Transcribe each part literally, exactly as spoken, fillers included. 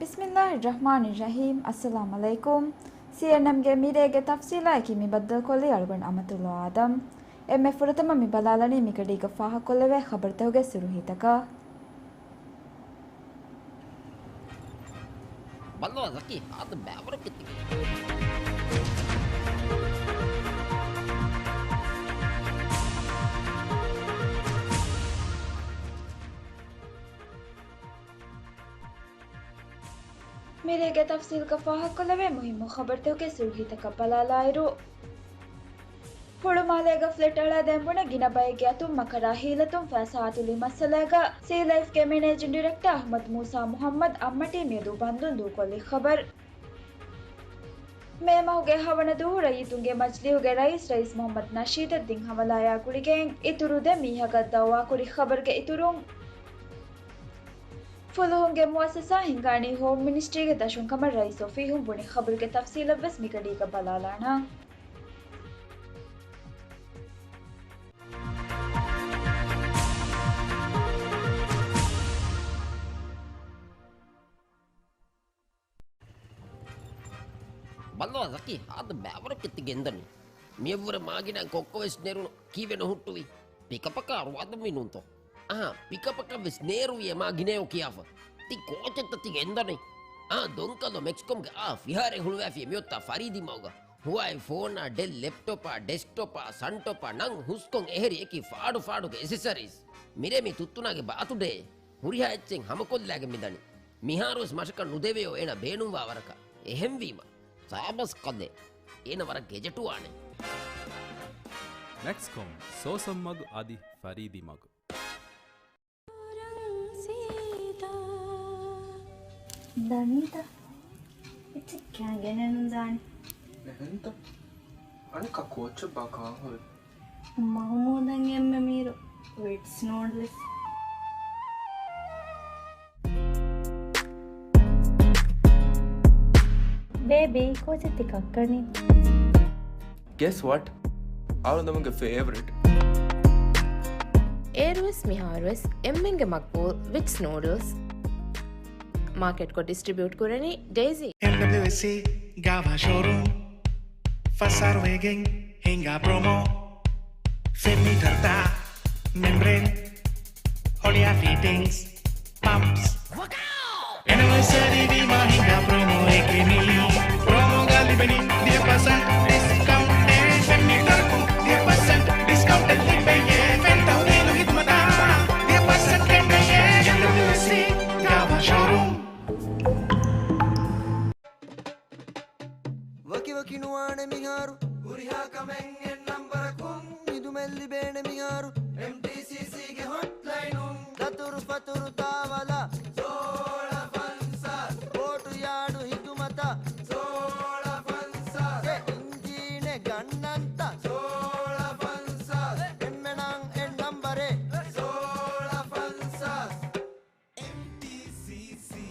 ބިސްމިއްލާހި ރަޙްމާނި ރަޙީމް. އައްސަލާމް ޢަލައިކުމް. ސީއެންއެމްގެ މިރޭގެ ތަފްސީލާއެކީ މި ބައްދަލުކޮށްލީ އަޅުގަނޑު އަމަތުﷲ އާދަމް. އެންމެ ފުރަތަމަ މި ބަލާލަނީ މިގަޑީގަ ފާހަގަކޮށްލެވޭ ޚަބަރުތަކުގެ ސުރުހީތަކަށް. ބައްލަވާ ޒަކީ، ހާދަ ބައިވަރު ކެތިގެން. މިރޭގެ ތަފްސީލްގަ ފާހަގަކޮށްލެވޭ މުހިއްމު ޚަބަރުތަކުގެ ސުރުހީތަކަށް ބަލާލާއިރު، ހުޅުމާލޭގަ ފްލެޓް އަޅާދޭން ބުނެ ގިނަ ބައެއްގެ އަތުން މަކަރާ ހީލަތުން ފައިސާ އަތުލި މައްސަލައިގަ ސީލައިފްގެ މެނޭޖިން ޑިރެކްޓާ އަޙްމަދު މޫސާ މުޙައްމަދު އަށްމަޓީ މިއަދު ބަންދުން ދޫކޮށްލި ޚަބަރު. މޭ މަހުގެ ހަވަނަ ދުވަހު ރައްޔިތުންގެ މަޖިލީހުގެ ރައީސް، ރައީސް މުޙައްމަދު ނަޝީދަށް ދިން ހަމަލާޔާ ގުޅިގެން އިތުރު ދެ މީހަކަށް ދައުވާކުރި ޚަބަރުގެ އިތުރުން، ފުލުހުންގެ މުއައްސަސާ ހިންގާނީ ހޯމް މިނިސްޓްރީގެ ދަށުން ކަމަށް ރައީސް އޮފީހުން ބުނި ޚަބަރުގެ ތަފްސީލަށްވެސް މިގަޑީގަ ބަލާލާނަން. ބައްލަވާ ޒަކީ، ހާދަ ބައިވަރު ކެތި ގެންދަނީ. މިއަށްވުރެ މާގިނަ ކޮއްކޮވެސް ނެރުނު ކީއްވެ ނުހުއްޓުވީ؟ ޕިކަޕަކާ ރުވާދުންވީ ނޫންތޯ؟ އަހާ، ޕިކަޕަކަށްވެސް ނޭރުވިއޭ މާ ގިނަޔޯ ކިޔާފަ. ތި ކޯޗެއްތަ ތި ގެންދަނީ؟ އާ، ދޮންކަލޯ މެކްސްކޮމްގެ އާ ފިހާރައެއް ހުޅުވާފިޔޭ މިއޮތާ ފަރީދީ މަގުގަ. ހުވާއި ފޯނާ، ޑެލް ލެޕްޓޮޕާ، ޑެސްކްޓޮޕާ، ސަންޓޮޕާ ނަން ހުސްކޮން އެހެރި އެކި ފާޑު ފާޑުގެ އެސެސަރީސް. މިރޭ މި ތުއްތުނާގެ ބާތުޑޭ. ހުރިހާ އެއްޗެއް ހަމަކޮށްލާގެން މިދަނީ. މިހާރުވެސް މަށަކަށް ނުދެވެޔޯ އޭނަ ބޭނުންވާ ވަރަކަށް. އެހެންވީމަ، ސާބަސް ކަލޭ. އޭނަ ވަރަށް ގެޖެޓުވާނެ. މެކްސްކޮމް، ސޯސަން މަގު އަދި ފަރީދީ މަގު. ދަނީތަ؟ އެއްޗެއް ކާ ގެނެއްނުދާނެ. އެހެންތަ؟ އަނެއްކާ ކޯޗެއް ބާ ކާން ހުރި؟ މަހުމޫދަށް އެންމެ މީރު ވިޓްސް ނޫޑްލްސް. ބޭބީ، ކޯޗެއް ތި ކައްކަނީ؟ Guess what? އަޅުގަނޑުމެންގެ ފޭވަރިޓް. އޭރުވެސް މިހާރުވެސް އެންމެންގެ މަގްބޫލް ވިޓްސް ނޫޑްލްސް. މާކެޓްކޮށް ޑިސްޓްރިބިއުޓް ކުރަނީ ޑެއިސީ. އެމްޑަބްލިއުއެސްސީ ގާވާ ޝޯރޫމް. ފަސް އަހަރު ވެގެން ހިނގާ ޕްރޮމޯ. ފެން މީޓަރުތައް، މެމްބްރޭން، ހޮޅިއާ ފިޓިންގްސް، ޕަމްޕްސް. އެނިވަރސަރީ ވީމާ ހިނގާ ޕްރޮމޯއެކޭ މީ. ޕްރޮމޯގަ ލިބެނީ ދިހަ ޕަސެންޓް ޑިސްކައުންޓެއް. ފެން މީޓަރަކުން ދިހަ ޕަސެންޓް ޑިސްކައުންޓެއް ލިބެޔޭ. ފެން ތަހުލީލު ހިދުމަތާ ދިހަ ޕަސެންޓް ކެނޑެޔޭ. އެމްޑަބްލިއުއެސްސީ ގާވާ ޝޯރޫމް. ވަކިވަކި ނުވާނެ މިހާރު. ހުރިހާ ކަމެއް އެއް ނަންބަރަކުން. ހިދުމަތް ލިބޭނެ މިހާރު. އެމްޓީސީސީގެ ހޮޓްލައިނުން. ދަތުރު ފަތުރު ތާވަލަ. ސޯޅަ ފަންސާސް. ބޯޓު ޔާޑު ހިދުމަތަށް. ސޯޅަ ފަންސާސް. އެ އިންޖީނެއް ގަންނަންތަ؟ ސޯޅަ ފަންސާސް. އެންމެނަށް އެއް ނަންބަރެއް. ސޯޅަ ފަންސާސް. އެމްޓީސީސީ.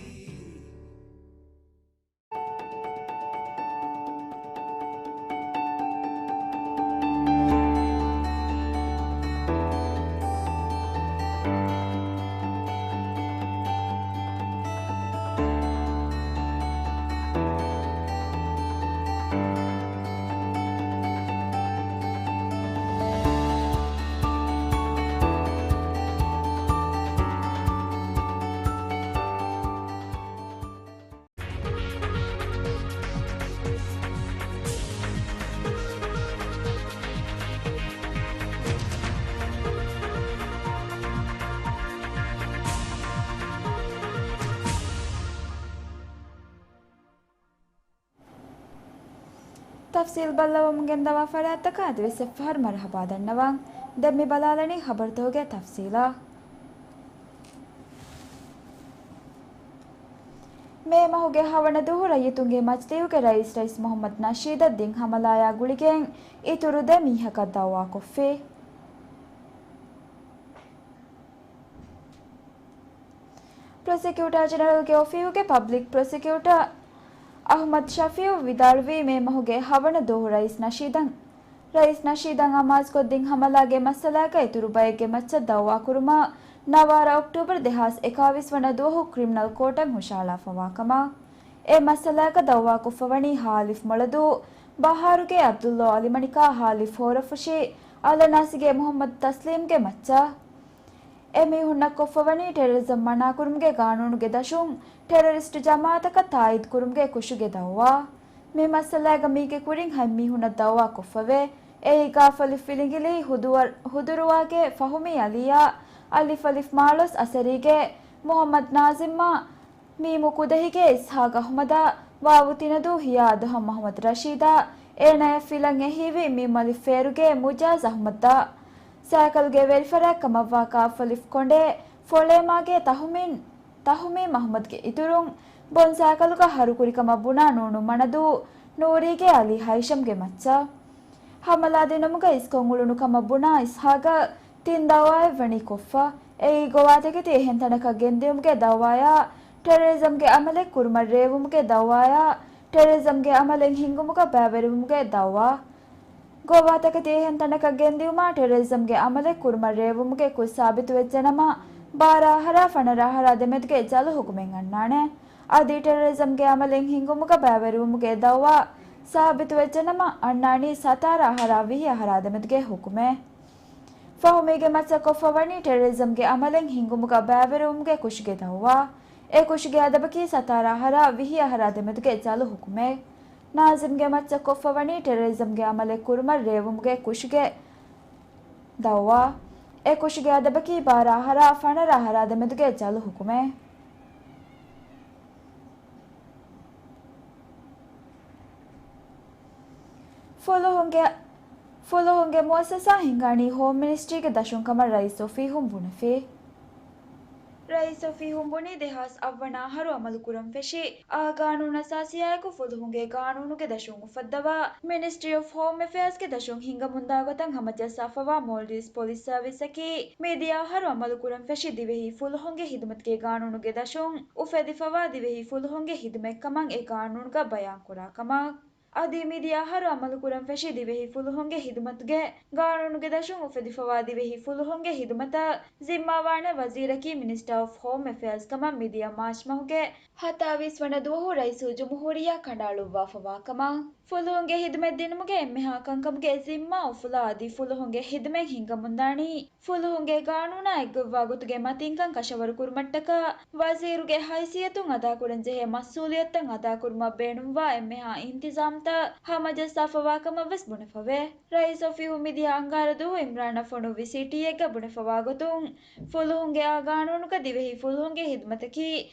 ތަފްސީލް ބައްލަވަމުން ގެންދަވާ ފަރާތްތަކަށް އަދިވެސް އެއްފަހަރު މަރުޙަބާ ދަންނަވަން. ދެން މި ބަލާލަނީ ޚަބަރުތަކުގެ ތަފްސީލާ. މޭ މަހުގެ ހަވަނަ ދުވަހު ރައްޔިތުންގެ މަޖިލީހުގެ ރައީސް، ރައީސް މުޙައްމަދު ނަޝީދަށް ދިން ހަމަލާޔާ ގުޅިގެން އިތުރު ދެ މީހަކަށް ދައުވާކޮށްފި. ޕްރޮސިކިއުޓާ ޖެނެރަލްގެ އޮފީހުގެ ޕަބްލިކް ޕްރޮސިކިއުޓާ އަޙްމަދު ޝަފީއު ވިދާޅުވީ، މޭ މަހުގެ ހަވަނަ ދުވަހު ރައީސް ނަޝީދަށް، ރައީސް ނަޝީދަށް އަމާޒުކޮށްދިން ހަމަލާގެ މައްސަލާގައި އިތުރު ބައެއްގެ މައްޗަށް ދައުވާކުރުމަށް ނަވާރަ އޮކްޓޫބަރު ދެހާސް އެކާވީސް ވަނަ ދުވަހު ކްރިމިނަލް ކޯޓަށް ހުށަހަޅާފަވާ ކަމަށް. އެ މައްސަލާގަ ދައުވާކޮށްފަވަނީ ހާލިފް މޮޅަދޫ ބަހާރުގެ އަބްދުﷲ އަލިމަނިކާ ހާލިފް ހޯރަފުށި އަލަނާސިގެ މުޙައްމަދު ތަސްލީމްގެ މައްޗަށް. އެ މީހުންނަށް ކޮށްފަވަނީ ޓެރަރިޒަމް މަނާކުރުމުގެ ގާނޫނުގެ ދަށުން ޓެރަރިސްޓު ޖަމާއަތަކަށް ތާއީދު ކުރުމުގެ ކުށުގެ ދައުވާ. މި މައްސަލާގަ މީގެ ކުރިން ހަތް މީހުންނަށް ދައުވާ ކޮށްފަވޭ. އެއީ ގާފަލި ފިލިނގިލީ ހުދުވަ-، ހުދުރުވާގެ ފަހުމީ އަލީއާ، އަލިފް އަލިފް މާޅޮސް އަސަރީގެ މުޙައްމަދު ނާޒިމްއާ، މީމު ކުދަހިގެ އިސްހާގް އަޙުމަދާ، ވާވު ތިނަދޫ ހިޔާ އަދުހަމް މަޙުމަދު ރަޝީދާ، އޭނާޔަށް ފިލަން އެހީވި މީމު އަލިފް ފޭރުގެ މުޖާޒް އަޙުމަދާ، ސައިކަލުގެ ވެރިފަރާތް ކަމަށްވާ ކާފަލިފް ކޮނޑޭ ފޮޅޭމާގެ ތަހުމީން، ތަހުމީން އަޙުމަދުގެ އިތުރުން، ބޮން ސައިކަލުގަ ހަރުކުރި ކަމަށް ބުނާ ނޫނު މަނަދޫ ނޫރީގެ އަލީ ހައިޝަމްގެ މައްޗަށް. ހަމަލާ ދިނުމުގަ އިސްކޮށް އުޅުނު ކަމަށް ބުނާ އިސްހާގަށް ތިން ދައުވާއެއް ވަނީ ކޮށްފަ. އެއީ ގޮވާތަކެތި އެހެން ތަނަކަށް ގެންދިއުމުގެ ދައުވާޔާ، ޓެރަރިޒަމްގެ އަމަލެއް ކުރުމަށް ރޭވުމުގެ ދައުވާޔާ، ޓެރަރިޒަމްގެ އަމަލެއް ހިންގުމުގަ ބައިވެރިވުމުގެ ދައުވާ. ގޮވާތަކެތި އެހެން ތަނަކަށް ގެންދިއުމާ، ޓެރަރިޒަމްގެ އަމަލެއް ކުރުމަށް ރޭވުމުގެ ކުށް ސާބިތުވެއްޖެނަމަ، ބާރަ އަހަރާ ފަނަރަ އަހަރާ ދެމެދުގެ ޖަލު ހުކުމެއް އަންނާނެ. އަދި ޓެރަރިޒަމްގެ އަމަލެއް ހިންގުމުގަ ބައިވެރިވުމުގެ ދައުވާ ސާބިތުވެއްޖެނަމަ، އަންނާނީ ސަތާރަ އަހަރާ ވިހި އަހަރާ ދެމެދުގެ ހުކުމެއް. ފަހުމީގެ މައްޗަށް ކޮށްފަވަނީ ޓެރަރިޒަމްގެ އަމަލެއް ހިންގުމުގަ ބައިވެރިވުމުގެ ކުށުގެ ދައުވާ. އެ ކުށުގެ އަދަބަކީ ސަތާރަ އަހަރާ ވިހި އަހަރާ ދެމެދުގެ ޖަލު ހުކުމެއް. ނާޒިމްގެ މައްޗަށް ކޮށްފަވަނީ ޓެރަރިޒަމްގެ އަމަލެއް ކުރުމަށް ރޭވުމުގެ ކުށުގެ ދައުވާ. އެ ކުށުގެ އަދަބަކީ ބާރަ އަހަރާ ފަނަރަ އަހަރާ ދެމެދުގެ ޖަލު ހުކުމެއް. ފުލުހުންގެ، ފުލުހުންގެ މުއައްސަސާ ހިންގާނީ ހޯމް މިނިސްޓްރީގެ ދަށުން ކަމަށް ރައީސް އޮފީހުން ބުނެފި. ރައީސް އޮފީހުން ބުނީ ދެހާސް އަށްވަނަ އަހަރު އަމަލުކުރަން ފެށި އާ ގާނޫނުއަސާސީއާއެކު ފުލުހުންގެ ގާނޫނުގެ ދަށުން އުފައްދަވާ މިނިސްޓްރީ އޮފް ހޯމް އެފެއާޒްގެ ދަށުން ހިނގަމުންދާ ގޮތަށް ހަމަޖައްސާފަވާ މޯލްޑިވްސް ޕޮލިސް ސަރވިސްއަކީ މިދިޔަ އަހަރު އަމަލުކުރަން ފެށި ދިވެހި ފުލުހުންގެ ހިދުމަތުގެ ގާނޫނުގެ ދަށުން އުފެދިފަވާ ދިވެހި ފުލުހުންގެ ހިދުމަތްކަމަށް އެ ގާނޫނުގަ ބަޔާންކުރާ ކަމަށް. އަދި މިދިޔަ އަހަރު އަމަލުކުރަން ފެށި ދިވެހި ފުލުހުންގެ ހިދުމަތުގެ ގާނޫނުގެ ދަށުން އުފެދިފަވާ ދިވެހި ފުލުހުންގެ ހިދުމަތަށް ޒިންމާވާނެ ވަޒީރަކީ މިނިސްޓާ އޮފް ހޯމް އެފެއާޒް ކަމަށް މިދިޔަ މާޗް މަހުގެ ހަތާވީސް ވަނަ ދުވަހު ރައީސުލްޖުމްހޫރިއްޔާ ކަނޑައަޅުއްވާފަވާ ކަމަށް. ފުލުހުންގެ ހިދުމަތް ދިނުމުގެ އެންމެހާ ކަންކަމުގެ ޒިންމާ އުފުލާ އަދި ފުލުހުންގެ ހިދުމަތް ހިންގަމުންދާނީ ފުލުހުންގެ ގާނޫނާ އެއްގޮތްވާ ގޮތުގެ މަތިންކަން ކަށަވަރުކުރުމަށްޓަކާ، ވަޒީރުގެ ހައިސިއްޔަތުން އަދާކުރަންޖެހޭ މަސްއޫލިއްޔަތުތައް އަދާކުރުމަށް ބޭނުންވާ އެންމެހާ އިންތިޒާމްތައް ހަމަޖައްސާފަވާ ކަމަށް ވެސް ބުނެފަވޭ. ރައީސް އޮފީހުން މިދިޔަ އަންގާރަ ދުވަހު އިމްރާނަށް ފޮނުއްވި ސިޓީއެއްގަ ބުނެފަވާ ގޮތުން، ފުލުހުންގެ އާ ގާނޫނުގަ ދިވެހި ފުލުހުންގެ ހިދުމަތަކީ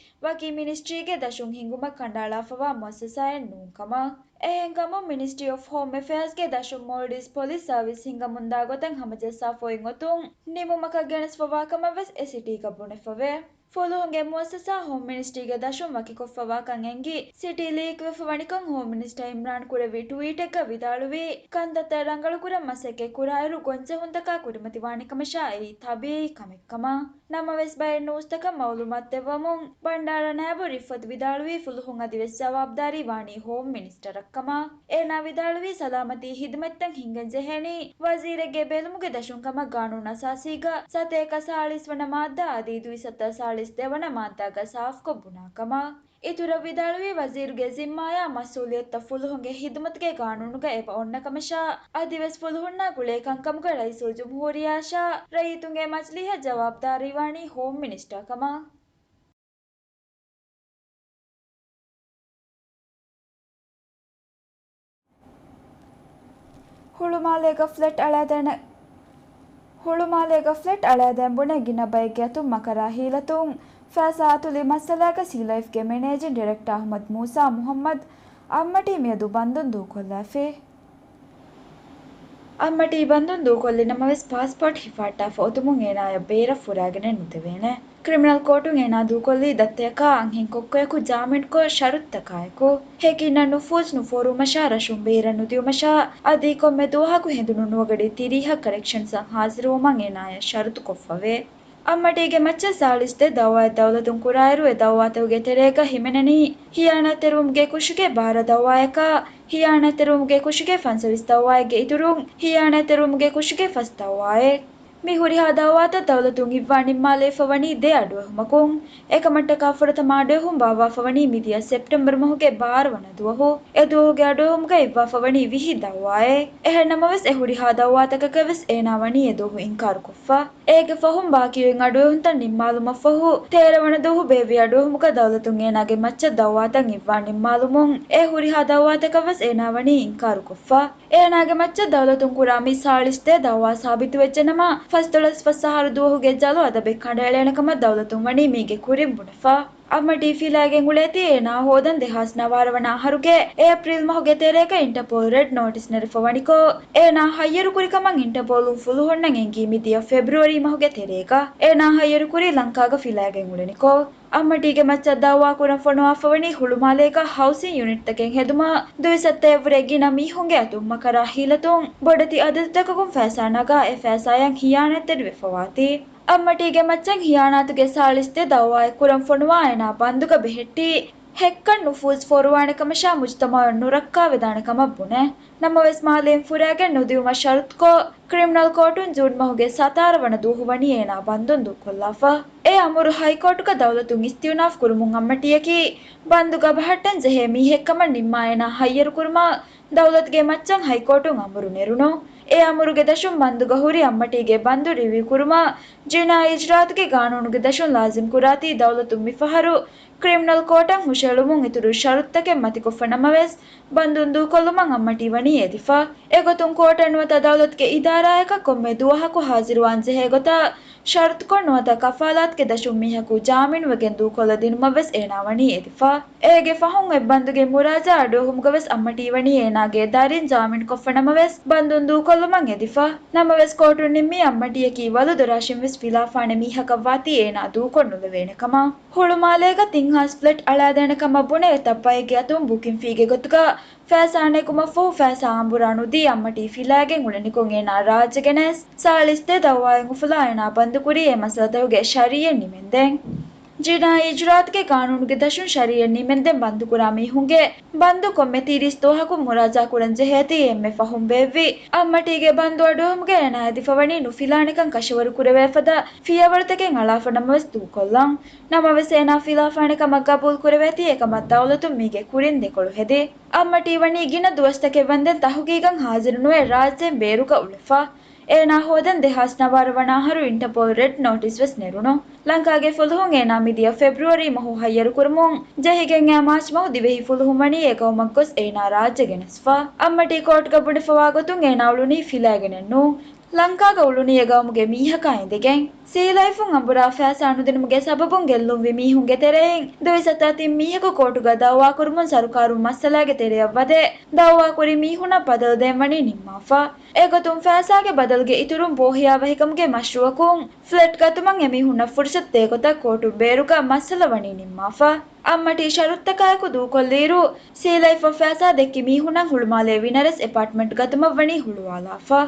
ވަކި މިނިސްޓްރީގެ ދަށުން ހިންގުމަށް ކަނޑައަޅާފަވާ މުއައްސަސާއެއް ނޫން ކަމަށް. އެހެންކަމުން، މިނިސްޓްރީ އޮފް ހޯމް އެފެއާޒްގެ ދަށުން މޯލްޑިވްސް ޕޮލިސް ސާވިސް ހިންގަމުންދާ ގޮތަށް ހަމަޖައްސާފައި އޮތުން ނިމުމަކަށް ގެނެސްފަވާ ކަމަށް ވެސް އެ ސިޓީގަ ބުނެފަވޭ. ފުލުހުންގެ މުއައްސަސާ ހޯމް މިނިސްޓްރީގެ ދަށުން ވަކިކޮށްފަވާކަން އެނގި، ސިޓީ ލީކްވެފަ ވަނިކަން ހޯމް މިނިސްޓަރ އިމްރާން ކުރެއްވި ޓުވީޓެއްގަ ވިދާޅުވީ، ކަންތައްތައް ރަނގަޅުކުރަން މަސައްކަތް ކުރާއިރު ގޮންޖެހުންތަކާ ކުރިމަތިވާނެ ކަމަށާ އެއީ ތަބީއީ ކަމެއް ކަމަށް. ނަމަވެސް، ބައެއް ނޫސްތަކަށް މައުލޫމާތު ދެއްވަމުން، ބަންޑާރަ ނައިބު ރިފްއަތު ވިދާޅުވީ ފުލުހުން އަދިވެސް ޖަވާބުދާރީ ވާނީ ހޯމް މިނިސްޓަރަށް ކަމަށް. އޭނާ ވިދާޅުވީ ސަލާމަތީ ހިދުމަތްތައް ހިންގަން ޖެހޭނީ ވަޒީރެއްގެ ބެލުމުގެ ދަށުން ކަމަށް ގާނޫނު އަސާސީގަ ސަތޭކަ ސާޅީސް ވަނަ މާއްދާ އަދި ދުއިސައްތަ ސާޅީސް ދެ ވަނަ މާއްދާގަ ސާފުކޮށް ބުނާ ކަމަށް. އިތުރަށް ވިދާޅުވީ ވަޒީރުގެ ޒިންމާޔާ މަސްއޫލިއްޔަތުތައް ފުލުހުންގެ ހިދުމަތުގެ ގާނޫނުގަ އެބަ އޮންނަ ކަމަށާ، އަދިވެސް ފުލުހުންނާ ގުޅޭ ކަންކަމުގަ ރައީސުލްޖުމްހޫރިއްޔާއަށާ ރައްޔިތުންގެ މަޖިލީހަށް ޖަވާބުދާރީ ވާނީ ހޯމް މިނިސްޓަރ ކަމަށް. ހުޅުމާލޭގަ ފްލެޓް އަޅައިދޭނެ، ހުޅުމާލޭގަ ފްލެޓް އަޅައިދޭން ބުނެ ގިނަ ބައެއްގެ އަތުން މަކަރާ ހީލަތުން ފައިސާ އަތުލި މައްސަލާގަ ސީލައިފްގެ މެނޭޖިން ޑިރެކްޓާ އަޙްމަދު މޫސާ މުޙައްމަދު އަށްމަޓީ މިއަދު ބަންދުން ދޫކޮށްލައިފި. އަށްމަޓީ ބަންދުން ދޫކޮށްލި ނަމަވެސް، ޕާސްޕޯޓް ހިފާއްޓާފަ އޮތުމުން އޭނާޔަށް ބޭރަށް ފުރާގެނެއް ނުދެވޭނެ. ކްރިމިނަލް ކޯޓުން އޭނާ ދޫކޮށްލީ ދައްތަޔަކާ އަންހެން ކޮއްކޮޔަކު ޖާމިންކޮށް ޝަރުތުތަކާއެކު. ހެކިންނަށް ނުފޫޒް ނުފޯރުވުމަށާ ރަށުން ބޭރަށް ނުދިއުމަށާ އަދި ކޮންމެ ދުވަހަކު ހެނދުނު ނުވަގަޑި ތިރީހަށް ކަރެކްޝަންސަށް ހާޒިރުވުމަށް އޭނާޔަށް ޝަރުތުކޮށްފަވޭ. އަށްމަޓީގެ މައްޗަށް ސާޅީސް ދެ ދައުވާއެއް ދައުލަތުން ކުރާއިރު، އެ ދައުވާތަކުގެ ތެރޭގަ ހިމެނެނީ ހިޔާނާތްތެރިވުމުގެ ކުށުގެ ބާރަ ދައުވާޔަކާ، ހިޔާނާތްތެރިވުމުގެ ކުށުގެ ފަންސަވީސް ދައުވާއެއްގެ އިތުރުން، ހިޔާނާތްތެރިވުމުގެ ކުށުގެ ފަސް ދައުވާއެއް. މި ހުރިހާ ދައުވާތައް ދައުލަތުން އިއްވާ ނިންމާލައިފަ ވަނީ ދެ އަޑުއެހުމަކުން. އެކަމަށްޓަކާ ފުރަތަމަ އަޑުއެހުން ބާއްވާފަ ވަނީ މިދިޔަ ސެޕްޓެމްބަރު މަހުގެ ބާރަ ވަނަ ދުވަހު. އެ ދުވަހުގެ އަޑުއެހުމުގައި އިއްވާފަ ވަނީ ވިހި ދައުވާއެއް. އެހެން ނަމަވެސް، އެ ހުރިހާ ދައުވާތަކަކަށް ވެސް އޭނާ ވަނީ އެ ދުވަހު އިންކާރުކޮށްފަ. އޭގެ ފަހުން ބާކީ އޮތް އަޑުއެހުންތައް ނިންމާލުމަށްފަހު، ތޭރަ ވަނަ ދުވަހު ބޭއްވި އަޑުއެހުމުގަ ދައުލަތުން އޭނާގެ މައްޗަށް ދައުވާތައް އިއްވާ ނިންމާލުމުން، އެ ހުރިހާ ދައުވާތަކަށް ވެސް އޭނާ ވަނީ އިންކާރުކޮށްފަ. އޭނާގެ މައްޗަށް ދައުލަތުން ކުރާ މި ސާޅީސް ދޭއް ދައުވާ ސާބިތުވެއްޖެ ނަމަ، ފަސްދޮޅަސް ފަސް އަހަރު ދުވަހުގެ ޖަލު އަދަބެއް ކަނޑައެޅޭނެ ކަމަށް ދައުލަތުން ވަނީ މީގެ ކުރިން ބުނެފަ. އައްމަޓީ ފިލައިގެން އުޅޭތީ އޭނާ ހޯދަން ދެހާސް ނަވާރަ ވަނަ އަހަރުގެ އޭޕްރީލް މަހުގެ ތެރޭގަ އިންޓަޕޯލް ރެޑް ނޯޓިސް ނެރެފަ ވަނިކޮށް، އޭނާ ހައްޔަރުކުރި ކަމަށް އިންޓަޕޯލުން ފުލުހުންނަށް އެންގީ މިދިޔަ ފެބްރުއަރީ މަހުގެ ތެރޭގަ. އޭނާ ހައްޔަރުކުރީ ލަންކާގަ ފިލައިގެން އުޅެނިކޮށް. އައްމަޓީގެ މައްޗަށް ދައުވާ ކުރަން ފޮނުވާފަ ވަނީ ހުޅުމާލޭގަ ހައުސިން ޔުނިޓްތަކެއް ހެދުމަށް ދުއިސައްތައެއްވުރެ ގިނަ މީހުންގެ އަތުން މަކަރާ ހީލަތުން ބޮޑެތި އަދަދުތަކަކުން ފައިސާ ނަގާ އެ ފައިސާއަށް ހިޔާނާތްތެރިވެފަވާތީ. އައްމަޓީގެ މައްޗަށް ހިޔާނާތުގެ ސާޅީސް ދޭއް ދައުވާއެއް ކުރަން ފޮނުވާ އޭނާ ބަންދުގަ ބެހެއްޓީ، ހެއްކަށް ނުފޫޒް ފޯރުވާނެ ކަމަށާ މުޖުތަމައު ނުރައްކާވެދާނެ ކަމަށް ބުނެ. ނަމަވެސް، މާލޭން ފުރައިގެން ނުދިއުމަށް ޝަރުތުކޮށް، ކްރިމިނަލް ކޯޓުން ޖޫން މަހުގެ ސަތާރަ ވަނަ ދުވަހު ވަނީ އޭނާ ބަންދުން ދޫކޮށްލާފަ. އެ އަމުރު ހައިކޯޓުގަ ދައުލަތުން އިސްތިއުނާފް ކުރުމުން އައްމަޓީއަކީ ބަންދުގަ ބަހައްޓަން ޖެހޭ މީހެއް ކަމަށް ނިންމާ އޭނާ ހައްޔަރުކުރުމަށް ދައުލަތުގެ މައްޗަށް ހައިކޯޓުން އަމުރު ނެރުނު. އެ އަމުރުގެ ދަށުން ބަންދުގަ ހުރި އައްމަޓީގެ ބަންދު ރިވިއު ކުރުމަށް ޖިނާއީ އިޖުރާއަތުގެ ގާނޫނުގެ ދަށުން ލާޒިމް ކުރާތީ ދައުލަތުން މިފަހަރު ކްރިމިނަލް ކޯޓަށް ހުށައެޅުމުން އިތުރު ޝަރުތުތަކެއް މަތިކޮށްފަ ނަމަވެސް، ބަންދުން ދޫކޮށްލުމަށް އައްމަޓީ ވަނީ އެދިފަ. އެގޮތުން ކޯޓަށް ނުވަތަ ދައުލަތުގެ އިދާރާއަކަށް ކޮންމެ ދުވަހަކު ހާޒިރުވާން ޖެހޭ ގޮތަށް ޝަރުތުކޮށް ނުވަތަ ކަފާލާތުގެ ދަށުން މީހަކު ޖާމިންވެގެން ދޫކޮށްލަ ދިނުމަށް ވެސް އޭނާ ވަނީ އެދިފަ. އޭގެ ފަހުން އެއް ބަންދުގެ މުރާޖާ އަޑުއެހުމުގަ ވެސް އައްމަޓީ ވަނީ އޭނާގެ ދަރިން ޖާމިންކޮށްފަ ނަމަވެސް، ބަންދުން ދޫކޮށްލުމަށް އެދިފަ. ނަމަވެސް، ކޯޓުން ނިންމީ އައްމަޓީއަކީ ވަލު ދޮރާށިން ވެސް ފިލާފާނެ މީހަކަށް ވާތީ އޭނާ ދޫކޮށް ނުލެވޭނެ ކަމަށް. ހުޅުމާލޭގަ ތިން ހާސް ފްލެޓް އަޅާދޭނެ ކަމަށް ބުނެ، އެތައް ބައެއްގެ އަތުން ބުކިން ފީގެ ގޮތުގަ ފައިސާ ނެގުމަށްފަހު ފައިސާ އަނބުރާ ނުދީ އައްމަޓީ ފިލައިގެން އުޅެނިކޮށް އޭނާ ރާއްޖެ ގެނެސް ސާޅީސް ދޭއް ދައުވާއިން އުފުލާ އޭނާ ބަންދުކުރީ އެ މައްސަލަތަކުގެ ޝަރީއަތް ނިމެންދެން. ޖިނާއީ އިޖުރާއަތުގެ ގާނޫނުގެ ދަށުން ޝަރީއަތް ނިމެންދެން ބަންދުކުރާ މީހުންގެ ބަންދު ކޮންމެ ތިރީސް ދުވަހަކުން މުރާޖާ ކުރަން ޖެހޭތީ އެންމެ ފަހުން ބޭއްވި އައްމަޓީގެ ބަންދު އަޑުއެހުމުގަ އޭނާ އެދިފަވަނީ ނުފިލާނެކަން ކަށަވަރު ކުރެވޭ ފަދަ ފިޔަވަޅުތަކެއް އަޅާފަ ނަމަވެސް ދޫކޮށްލަން. ނަމަވެސް އޭނާ ފިލާފާނެ ކަމަށް ގަބޫލު ކުރެވޭތީ އެކަމަށް ދައުލަތުން މީގެ ކުރިން ދެކޮޅު ހެދި. އައްމަޓީ ވަނީ ގިނަ ދުވަސްތަކެއް ވަންދެން ތަހުގީގަށް ހާޒިރު ނުވެ ރާއްޖޭން ބޭރުގަ އުޅެފަ. އޭނާ ހޯދަން ދެހާސް ނަވާރަ ވަނަ އަހަރު އިންޓަޕޯލް ރެޑް ނޯޓިސް ވެސް ނެރުނު. ލަންކާގެ ފުލުހުން އޭނާ މިދިޔަ ފެބްރުއަރީ މަހު ހައްޔަރު ކުރުމުން ޖެހިގެން އައި މާޗް މަހު ދިވެހި ފުލުހުން ވަނީ އެ ގައުމަށް ގޮސް އޭނާ ރާއްޖެ ގެނެސްފަ. އައްމަޓީ ކޯޓުގަ ބުނެފަވާ ގޮތުން އޭނާ އުޅުނީ ފިލައިގެނެއް ނޫން. ލަންކާގަ އުޅުނީ އެ ގައުމުގެ މީހަކާ އިނދެގެން. ސީލައިފުން އަނބުރާ ފައިސާ ނުދިނުމުގެ ސަބަބުން ގެއްލުންވި މީހުންގެ ތެރެއިން ދުއިސައްތަ ތިން މީހަކު ކޯޓުގަ ދައުވާކުރުމުން ސަރުކާރުން މައްސަލާގެ ތެރެއަށް ވަދެ، ދައުވާކުރި މީހުންނަށް ބަދަލު ދޭން ވަނީ ނިންމާފަ. އެގޮތުން ފައިސާގެ ބަދަލުގެ އިތުރުން ބޯހިޔާވަހިކަމުގެ މަޝްރޫއަކުން ފްލެޓް ގަތުމަށް އެމީހުންނަށް ފުރުސަތު ދޭ ގޮތަށް ކޯޓުން ބޭރުގަ މައްސަލަ ވަނީ ނިންމާފަ. އައްމަޓީ ޝަރުތުތަކާއެކު ދޫކޮށްލިއިރު، ސީލައިފަށް ފައިސާ ދެއްކި މީހުންނަށް ހުޅުމާލޭ ވިނަރެސް އެޕާޓްމަންޓް ގަތުމަށް ވަނީ ހުޅުވާލާފަ.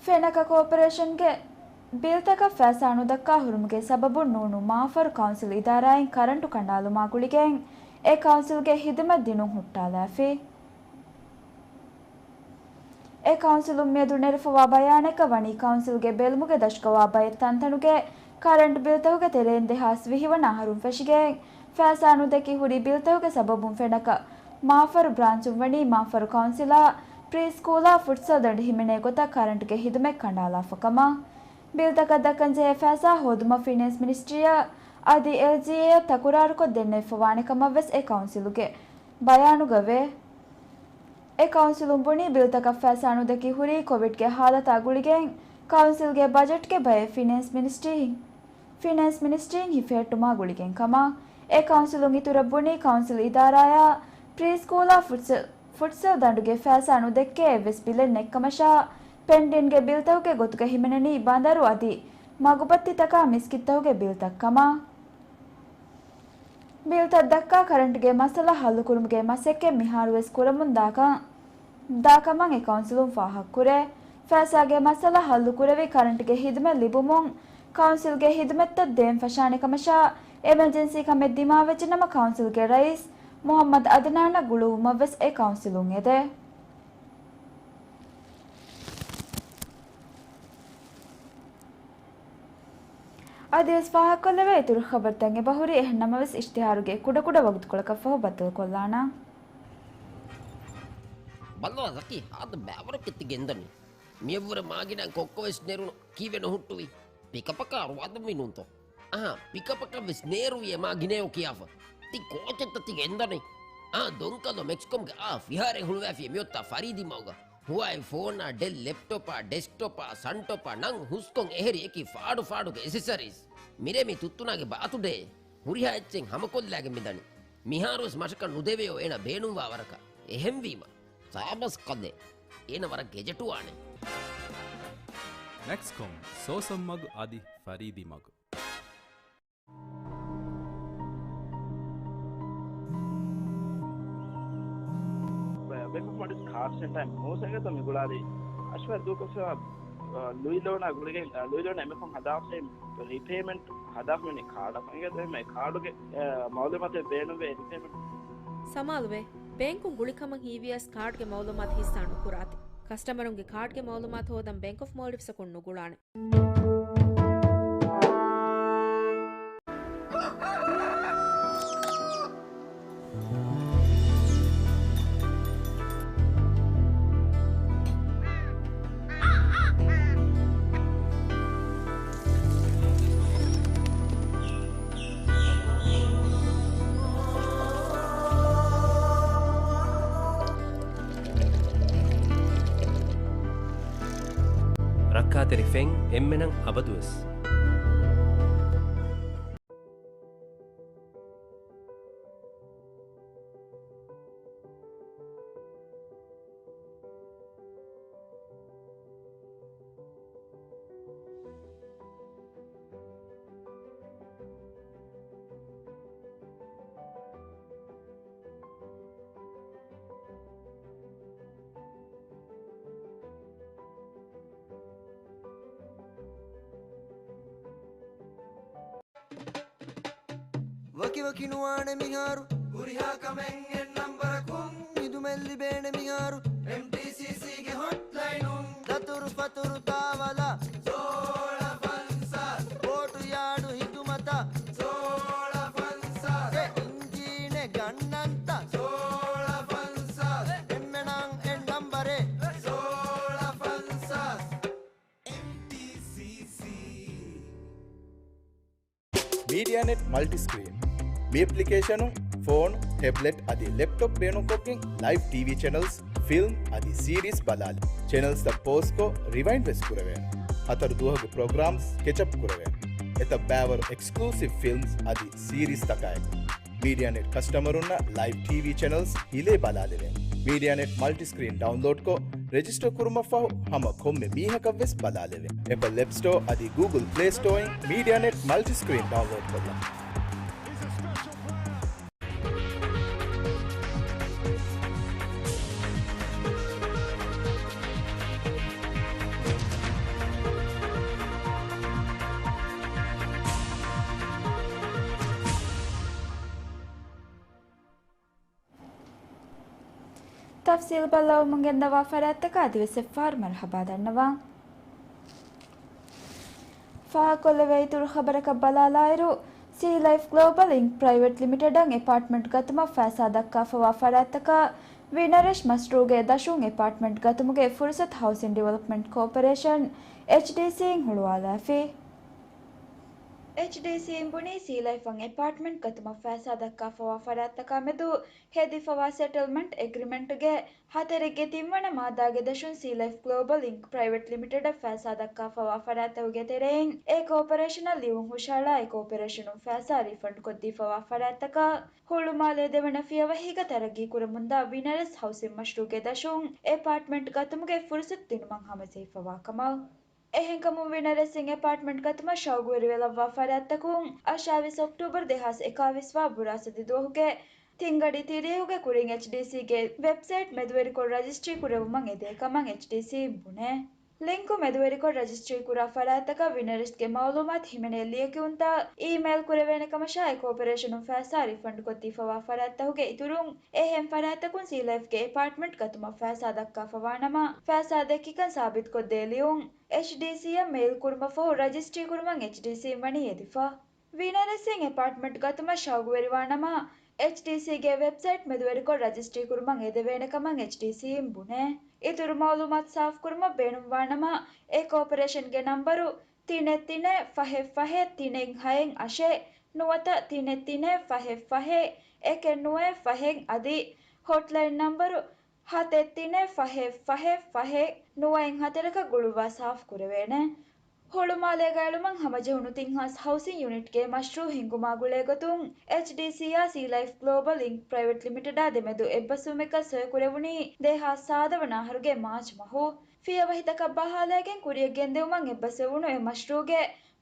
ފެނަކަ ކޯޕަރޭޝަންގެ ބިލްތަކަށް ފައިސާ ނުދައްކާ ހުރުމުގެ ސަބަބުން ނޫނޫ މާފަރު ކައުންސިލް އިދާރާއިން ކަރަންޓު ކަނޑާލުމާ ގުޅިގެން އެ ކައުންސިލްގެ ހިދުމަތް ދިނުން ހުއްޓާލާފި. އެ ކައުންސިލުން މިއަދު ނެރެފަވާ ބަޔާނެއްގަ ވަނީ ކައުންސިލްގެ ބެލުމުގެ ދަށުގަވާ ބައެއް ތަންތަނުގެ ކަރަންޓް ބިލްތަކުގެ ތެރެއިން ދެހާސް ވިހި ވަނަ އަހަރުން ފެށިގެން ފައިސާ ނުދެއްކި ހުރި ބިލްތަކުގެ ސަބަބުން ފެނަކަ މާފަރު ބްރާންޗުން ވަނީ މާފަރު ކައުންސިލާ، ޕްރީ ސްކޫލާ، ފުޓްސަލް ދަނޑު ހިމެނޭ ގޮތަށް ކަރަންޓްގެ ހިދުމަތް ކަނޑާލާފަ ކަމަށް. ބިލްތަކަށް ދައްކަން ޖެހޭ ފައިސާ ހޯދުމަށް ފިނޭންސް މިނިސްޓްރީއަށް އަދި އެލްޖީއޭއަށް ތަކުރާރުކޮށް ދެންނެވިފަ ވާނެ ކަމަށް ވެސް އެ ކައުންސިލުގެ ބަޔާނުގަވޭ. އެ ކައުންސިލުން ބުނީ، ބިލްތަކަށް ފައިސާ ނުދެއްކި ހުރީ ކޮވިޑްގެ ހާލަތާ ގުޅިގެން ކައުންސިލްގެ ބަޖެޓްގެ ބައެއް ފިނޭންސް މިނިސްޓްރީ، ފިނޭންސް މިނިސްޓްރީން ހިފެހެއްޓުމާ ގުޅިގެން ކަމަށް. އެ ކައުންސިލުން އިތުރަށް ބުނީ، ކައުންސިލް އިދާރާއާ، ޕްރީ ސްކޫލާ، ފުޓްސަލް، ފުޓްސަލް ދަނޑުގެ ފައިސާ ނުދެއްކޭ އެއްވެސް ބިލެއް ނެތްކަމަށާ، ޕެންޑިންގ ބިލްތަކުގެ ގޮތުގަ ހިމެނެނީ ބަނދަރު އަދި މަގުބައްތިތަކާ މިސްކިތްތަކުގެ ބިލްތައް ކަމަށް. ބިލްތައް ދައްކާ ކަރަންޓްގެ މައްސަލަ ހައްލުކުރުމުގެ މަސައްކަތް މިހާރުވެސް ކުރަމުން ދާކަން، ދާކަމަށް އެ ކައުންސިލުން ފާހަގަކުރޭ. ފައިސާގެ މައްސަލަ ހައްލުކުރެވި ކަރަންޓްގެ ހިދުމަތް ލިބުމުން ކައުންސިލްގެ ހިދުމަތްތައް ދޭން ފަށާނެ ކަމަށާ، އެމަޖެންސީ ކަމެއް ދިމާވެއްޖެނަމަ ކައުންސިލްގެ ރައީސް މުޙައްމަދު އަދްނާނަށް ގުޅުވުމަށް ވެސް އެ ކައުންސިލުން އެދޭ. އަދިވެސް ފާހަގަކޮށްލެވޭ އިތުރު ޚަބަރުތައް އެބަހުރި، އެހެން ނަމަވެސް އިޝްތިހާރުގެ ކުޑަކުޑަ ވަގުތުކޮޅަކަށްފަހު ބައްދަލުކޮށްލާނަން. ބައްލަވާ ޒަކީ، ހާދަ ބައިވަރަކަށް ތި ގެންދަނީ. މިއަށްވުރެ މާގިނަ ކޮއްކޮވެސް ނެރުނު ކީއްވެ ނުހުއްޓުވީ؟ ޕިކަޕަކާ ރުވާދަންވީ ނޫންތޯ؟ އަހާ، ޕިކަޕަކަށްވެސް ނޭރުވި އެ މާ ގިނައޯ ކިޔާފަ. ތި ކޯޗެއްތަ ތި ގެންދަނީ؟ އާ، ދޮންކަލޯ މެކްސްކޮމްގެ އާ ފިހާރައެއް ހުޅުވައިފި މިއޮތާ ފަރީދީ މަގުގަ. ހުވާއި ފޯނާ، ޑެލް ލެޕްޓޮޕާ، ޑެސްކްޓޮޕާ، ސަންޓޮޕާ ނަން ހުސްކޮން އެހެރި އެކި ފާޑު ފާޑުގެ އެސެސަރީސް. މިރޭ މި ތުއްތުނާގެ ބާތުޑޭ. ހުރިހާ އެއްޗެއް ހަމަކޮށްލާގެން މިދަނީ. މިހާރުވެސް މަށަކަށް ނުދެވެޔޯ އޭނަ ބޭނުންވާ ވަރަކަށް. އެހެންވީމަ، ސާބަސް ކަލޭ. އޭނަ ވަރަށް ގެޖެޓުވާނެ. މެކްސްކޮމް، ސޯސަން މަގު އަދި ފަރީދީ މަގު. ބޭންކް އޮފް މޯލްޑިވްސް ކާޑް ސެންޓަރ މޫސަގަތަ މި ގުޅާލީ އަޝްވަ ދޫކޮށްފައިވާ، އަ، ލުއި ލޯނާ ގުޅިގެން، އަ، ލުއި ލޯނާ އެމެކޮން ހަދާފައި ރީޕޭމަންޓް ހަދާފަ މިނި ކާޑަށް އެނގޭތޯ އެހެންމެ ކާޑުގެ، އަ، މައުލޫމާތެއް ބޭނުންވޭ ރީޕޭމަންޓް. ސަމާލުވޭ، ބޭންކުން ގުޅިކަމަށް ހީވިޔަސް ކާޑްގެ މައުލޫމާތު ހިއްސާ ނުކުރާތި. ކަސްޓަމަރުންގެ ކާޑްގެ މައުލޫމާތު ހޯދަން ބޭންކް އޮފް މޯލްޑިވްސްއަކުން ނުގުޅާނެ. ރައްކާތެރި ފެން އެންމެނަށް އަބަދުވެސް. ވަކިވަކި ނުވާނެ މިހާރު ހުރިހާ ކަމެއް އެއް ނަންބަރަކުން. ހިދުމަތް ލިބޭނެ މިހާރު އެމްޓީސީސީގެ ހޮޓްލައިނުން. ދަތުރު ފަތުރު ތާވަލާ ސޯޅަ ފަންސާސް. ބޯޓު ޔާޑު ހިދުމަތާ ސޯޅަ ފަންސާސް. އެ އިންޖީނެއް ގަންނަންތަ ސޯޅަ ފަންސާސް. އެންމެނަށް އެއް ނަންބަރެއް ސޯޅަ ފަންސާސް. އެމްޓީސީސީ. މީޑިއާނެޓް މަލްޓިސްކްރީން. މި އެޕްލިކޭޝަނުން ފޯނު، ޓެބްލެޓް އަދި ލެޕްޓޮޕް ބޭނުންކޮށްގެން ލައިވް ޓީވީ ޗެނަލްސް، ފިލްމް އަދި ސީރީސް ބަލާލި. ޗެނަލްސްތައް ޕޯޒްކޮށް ރިވައިންޑް ވެސް ކުރެވޭނެ. ހަތަރު ދުވަހުގެ ޕްރޮގްރާމްސް ކެޗަޕް ކުރެވޭނެ. އެތައް ބައިވަރު އެކްސްކްލޫސިވް ފިލްމްސް އަދި ސީރީސްތަކާއެކު. މީޑިއާނެޓް ކަސްޓަމަރުންނަށް ލައިވް ޓީވީ ޗެނަލްސް ހިލޭ ބަލާލެވޭނެ. މީޑިއާނެޓް މަލްޓިސްކްރީން ޑައުންލޯޑްކޮށް، ރެޖިސްޓަރ ކުރުމަށްފަހު ހަމަ ކޮންމެ މީހަކަށްވެސް ބަލާލެވޭ. އެޕަލް އެޕް ސްޓޯ އަދި ގޫގުލް ޕްލޭ ސްޓޯއިން މީޑިއާނެޓް މަލްޓިސްކްރީން ޑައުންލޯޑްކޮށްލަން. ތަފްސީލް ބައްލަވަމުން ގެންދަވާ ފަރާތްތަކާ އަދިވެސް އެއްފަހަރު މަރުޙަބާ ދަންނަވާ. ފާހަގަކޮށްލެވޭ އިތުރު ޚަބަރަކަށް ބަލާލާއިރު، ސީ ލައިފް ގްލޯބަލް އިންކް ޕްރައިވެޓް ލިމިޓެޑަށް އެޕާޓްމަންޓް ގަތުމަށް ފައިސާ ދައްކާފަވާ ފަރާތްތަކާ ވިނަރެސް މަޝްރޫޢުގެ ދަށުން އެޕާޓްމަންޓް ގަތުމުގެ ފުރުސަތު ހައުސިން ޑިވެލޮޕްމަންޓް ކޯޕަރޭޝަން، އެޗްޑީސީ، އިން ހުޅުވާލާފި. އެޗްޑީސީ އިން ބުނީ، ސީ ލައިފްއަށް އެޕާޓްމަންޓް ގަތުމަށް ފައިސާ ދައްކާފަވާ ފަރާތްތަކާ މެދު ހެދިފަވާ ސެޓްލްމަންޓް އެގްރިމެންޓްގެ ހަތަރެއްގެ ތިންވަނަ މާއްދާގެ ދަށުން ސީ ލައިފް ގްލޯބަލް އިންކް ޕްރައިވެޓް ލިމިޓެޑަށް ފައިސާ ދައްކާފަވާ ފަރާތްތަކުގެ ތެރެއިން އެ ކޯޕަރޭޝަނަށް ލިޔުން ހުށަހަޅާ އެ ކޯޕަރޭޝަނުން ފައިސާ ރީފަންޑް ކޮށްދީފަވާ ފަރާތްތަކަށް ހުޅުމާލޭ ދެވަނަ ފިޔަވަހީގަ ތަރައްގީ ކުރަމުންދާ ވިނަރެސް ހައުސިން މަޝްރޫޢުގެ ދަށުން އެޕާޓްމަންޓް ގަތުމުގެ ފުރުސަތު ދިނުމަށް ހަމަޖެހިފަވާ ކަމަށް. އެހެންކަމުން ވިނަރެސްއިން އެޕާޓްމަންޓް ގަތުމަށް ޝައުގުވެރިވެލައްވާ ފަރާތްތަކުން އަށާވީސް އޮކްޓޫބަރު ދެހާސް އެކާވީސް ވާ ބުރާސަތި ދުވަހުގެ ތިންގަޑި ތިރީހުގެ ކުރިން އެޗްޑީސީގެ ވެބްސައިޓް މެދުވެރިކޮށް ރަޖިސްޓްރީ ކުރެވުމަށް އެދޭ ކަމަށް އެޗްޑީސީ ބުނޭ. ލިންކު މެދުވެރިކޮށް ރަޖިސްޓްރީ ކުރާ ފަރާތްތަކަށް ވިނަރެސްގެ މައުލޫމާތު ހިމެނޭ ލިޔެކިޔުންތައް އީމެއިލް ކުރެވޭނެ ކަމަށާ، އެ ކޯޕަރޭޝަނުން ފައިސާ ރިފަންޑް ކޮށްދީފަވާ ފަރާތްތަކުގެ އިތުރުން އެހެން ފަރާތްތަކުން ސީލައިފްގެ އެޕާޓްމަންޓް ގަތުމަށް ފައިސާ ދައްކާފަވާނަމަ، ފައިސާ ދެއްކިކަން ސާބިތުކޮށްދޭ ލިޔުން އެޗްޑީސީއަށް މެއިލް ކުރުމަށްފަހު ރަޖިސްޓްރީ ކުރުމަށް އެޗްޑީސީން ވަނީ އެދިފަ. ވިނަރެސްއިން އެޕާޓްމަންޓް ގަތުމަށް ޝައުގުވެރިވާނަމަ، އެޗްޑީސީގެ ވެބްސައިޓް މެދުވެރިކޮށް ރަޖިސްޓްރީ ކުރުމަށް އެދެވޭނެ ކަމަށް އެޗްޑީސީއިން ބުނޭ. އިތުރު މައުލޫމާތު ސާފުކުރުމަށް ބޭނުންވާނަމަ، އެ ކޯޕަރޭޝަންގެ ނަންބަރު ތިނެއް ތިނެއް ފަހެއް ފަހެއް ތިނެއް ހައެއް އަށެއް، ނުވަތަ ތިނެއް ތިނެއް ފަހެއް ފަހެއް އެކެއް ނުވައެއް ފަހެއް އަދި ހޮޓްލައިން ނަންބަރު ހަތެއް ތިނެއް ފަހެއް ފަހެއް ފަހެއް ނުވައެއް ހަތަރަކަށް ގުޅުއްވާ ސާފު ކުރެވޭނެ. ހުޅުމާލޭގަ އެޅުމަށް ހަމަޖެހުނު ތިން ހާސް ހައުސިން ޔުނިޓްގެ މަޝްރޫއު ހިންގުމާ ގުޅޭގޮތުން، އެޗްޑީސީއާ ސީލައިފް ގްލޯބަލް އިންކް ޕްރައިވެޓް ލިމިޓެޑާ ދެމެދު އެއްބަސްވުމެއްގަ ސޮއިކުރެވުނީ ދެހާސް ސާދަ ވަނަ އަހަރުގެ މާޗް މަހު. ފިޔަވަހިތަކަށް ބަހާލައިގެން ކުރިއަށް ގެންދެވުމަށް އެއްބަސްވެވުނު އެ މަޝްރޫއުގެ